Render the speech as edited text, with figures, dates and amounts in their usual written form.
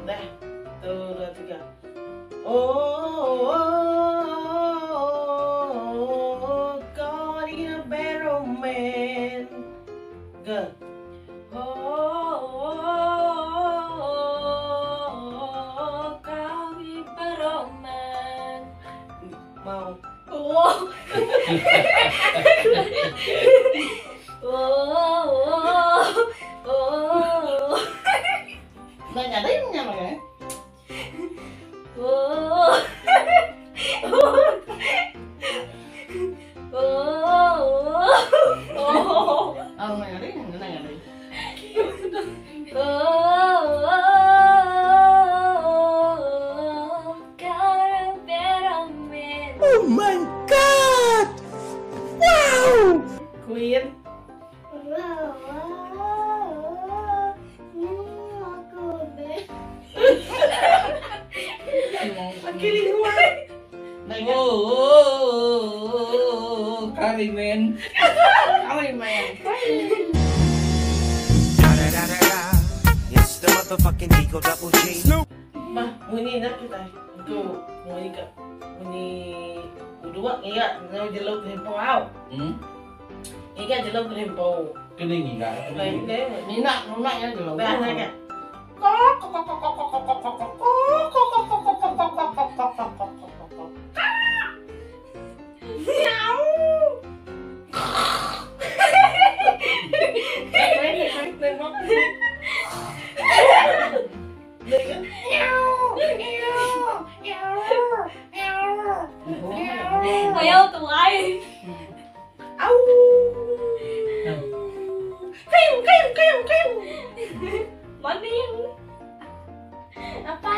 Dah. Satu, dua, tiga. Oh, oh, oh, God in a barrel man. Girl. Oh, oh, kami beroman. Mau. Oh. Oh, oh, oh. Enda nyadi nya meh. Oh. Oh. Oh. Au enda nyadi, enda nyadi. Oh, oh, oh, Oh my god! Wow! Queen. Oh, Karimen. Karimen. It's the motherfucking Eagle Double G. Bah, munyi nya kitai. Tu munyi ka munyi dua ngiga enggau jelu kerimpau au. Hmm. Ngiga jelu kerimpau. Kena ngiga. Mina nuna nya jelu. Bah nya. Mayau tuai. Au. Kayu, kayu, kayu, kayu. Maning. Apa?